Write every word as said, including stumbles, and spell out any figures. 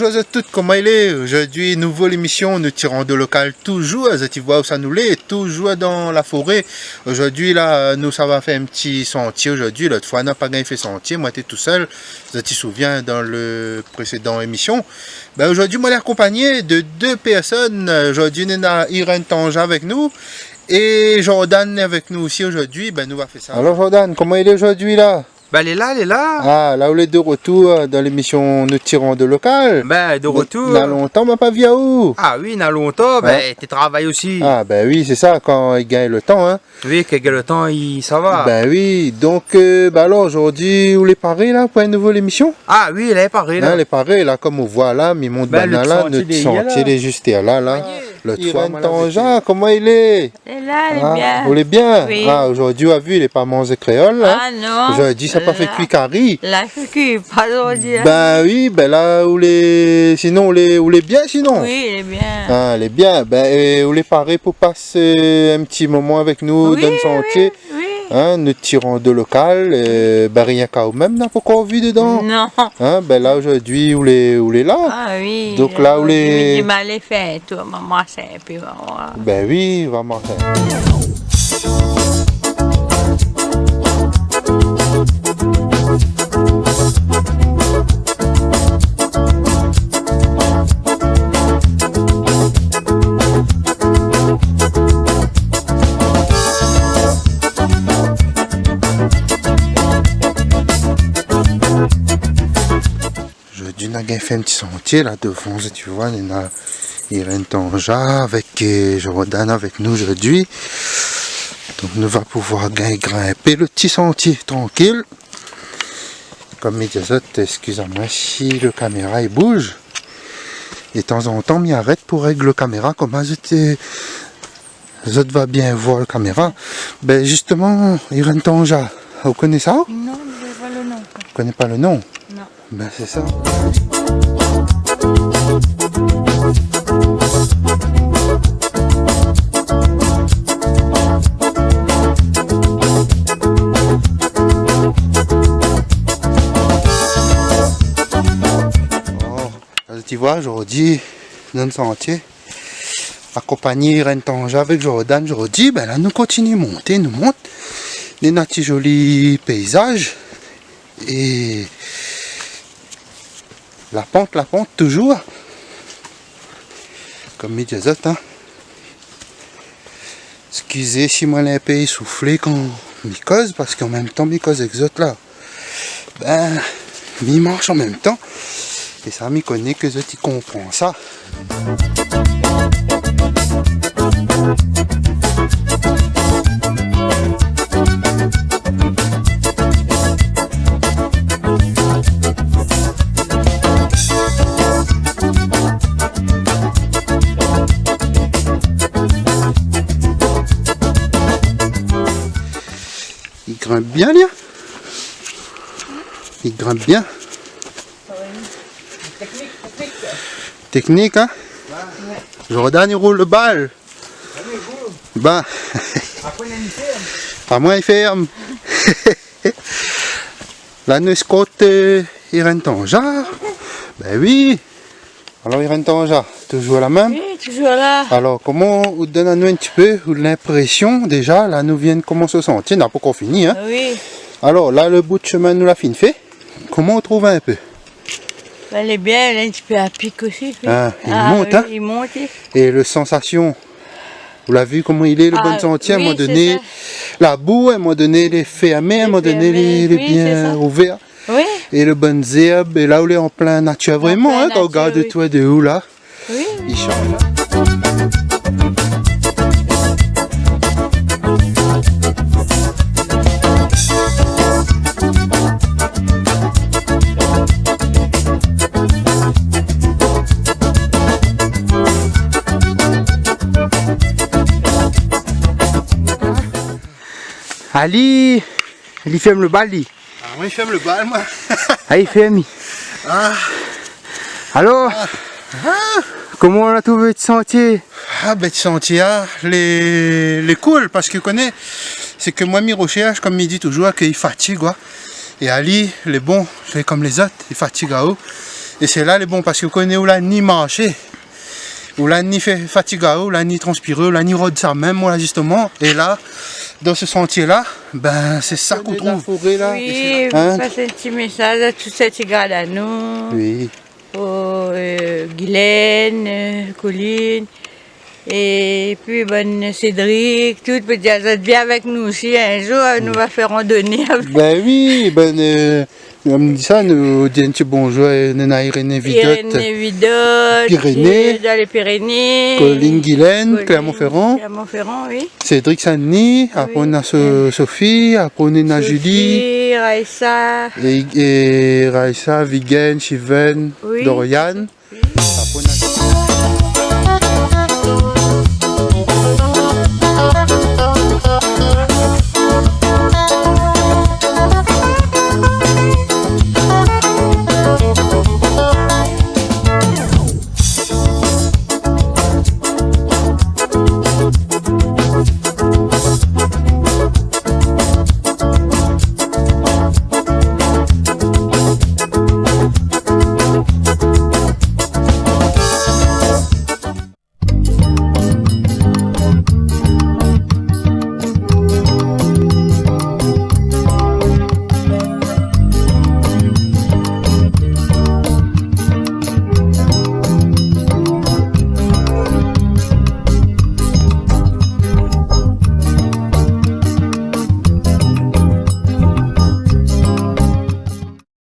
Bonjour zot tout, koman i lé ? Zordi, nouvo lémisyon, nou tiran de lokal toujour, zot i voi ousa nou lé, toujour dan la foré. Zordi la, nou sava fé in ti santié zordi, lot foi nou la pa gingn fé santié, moin té tousèl, zot i souvien dan le présédan émisyon. Bin, zordi moin lé akonpagné de dé pèrsone. Zordi néna Irène Tanja avèk nou é Jordan avèk nou osi zordi. Bin, nou va fé sa. Alor Jordan, koman i lé zordi la ? Bin, lé la, lé la. Ah, la ou lé de retour, euh, dan lémisyon Nou tiran de lokal. Bin, de retour. Na lontan ma pa vi aou. Ah oui, na lontan, bin, té travay osi. Ah bin oui, sé sa, kan i gingn le tan, hein. Oui, kan i gingn le tan, i sava. Bin oui, donk, euh, bin alor, zordi, ou lé paré la pou in nouvo lémisyon ? Ah oui, lé paré la. Hein, lé paré la, kom ou voi la, mi mont banna la, nout santié lé zis la, la. Lot foi, Irène Tanja, koman i lé ? Lé la, lé bien. Ou lé bien ? Oui. Ah, zordi ou la vi, lé pa manzé kréol la. Ah non. Zordi sa pa fé kui kari. La fé kui pa zordi, hein. Bin oui, bin la ou lé, sinon ou lé, ou lé bien sinon ? Oui, lé bien. Ah, lé bien. Bin, euh, ou lé paré pou pas in ti moman avèk nou dan santié ? Oui, oui. Hein, Nou tiran de lokal, euh, bin rienk aou mèm na pankor vi dedan. Non. Hein, bin la zordi ou lé, ou lé la. Ah oui. Donk la ou lé, mi di ma alé fé in tour, maman, sé in pé, maman. Bin oui, va manzé. Zordi nou la gingn fé in ti santié la dovan, zot i voi, néna Irène Tanja avèk, euh, Jordan avèk nou zordi. Donk nou va pouvoir gingn grinpé le ti santié trankil. Kom mi di azot, eskiz amoin si le kaméra i bouz. É tanzantan mi arèt pou règ le kaméra, koman zot, euh, zot va bien voir le kaméra. Bin zistoman, Irène Tanja, ou koné sa ? Non, mi koné pa le non. Ou koné pa le non ? Non. Bin sé sa. Oh, zot i voi, zordi, dan santié, akonpagné Irène Tanja avèk Jordan zordi, bin la nou kontinié monté, nou mont. Néna ti zoli péizaz. É la pant, la pant, toujour. Kom mi di azot, hein. Eskiz si moin lé in pé ésouflé kan mi koz, parske an mèm tan mi koz èk zot la. Bin, mi marsh an mèm tan. É sa, mi koné ke zot i konpran sa. I grinp bien, li, hein ? I grinp bien. Teknik, hein ? Jordan i roul le bal. Bin. Amoin i fèrm. La nou éskort, euh, Irène Tanja. Bin oui. Alor Irène Tanja, toujour la mèm ? Oui, toujour la. Alor, koman ou donn anou in ti pé, ou linprésyon, déja, la nou vien komans santié, na pankor fini, hein ? Oui. Alor, la le bout shemin nou la fine fé, koman ou trouv in pé ? Bin, lé bien, lé in ti pé a pik osi, pi. Ah, i mont, hein ? Oui, i mont, oui. É le sansasyon, ou la vi koman i lé, le bann santié, a in moman doné, la bou, a in moman doné, lé fèrmé, a in moman doné, lé bien ouvèr. Oui. É le bann zèrb, é la ou lé an plin natir vréman, hein, kan ou gard toi de ou la. Oui. I shanj. Ali, li fèrm le bal, li. Ah, moin i fèrm le bal, moin. Ah, i fèrm, li. Ah. Alor, koman ou la trouv ti santié ? Ah, bin, ti santié, ah, lé, lé cool, parske ou koné, sé ke moin, mi roshèrsh, kom mi di toujour, ke i fatig, koi. É ali, lé bon, lé kom lézot, i fatig aou. É sé la lé bon, parske ou koné, ou la ni marshé, ou la ni fé fatig aou, ou la ni transpiré, ou la ni rod sa mèm, ou la zistoman. É la, dan se santié la, bin, sé sa k'ou trouv. Wi, in ? Pas in ti mésaz a tout sé ti gard anou. Wi. Pou, eu, Guylaine, eu, Colline, épi bann Cédric, tout, pou dir azot vien avèk nou osi in zour, nou va fé randoné avèk. Bin wi, bin, eu, konmsa, nou di in ti bonzour, eu, néna Irénée Vidot. Irénée Vidot, Pyrénées. Pi dan lé Pyrénées. Colline Guylaine, Colline, Clermont-Ferrand. Clermont-Ferrand, wi. Cédric Saint-Denis, wi, apré néna So-, Sophie, apré néna Julie. Sophie, Raïssa. É, é Raïssa, Vigen, Chiven, wi, Doriane. Wi. Apré néna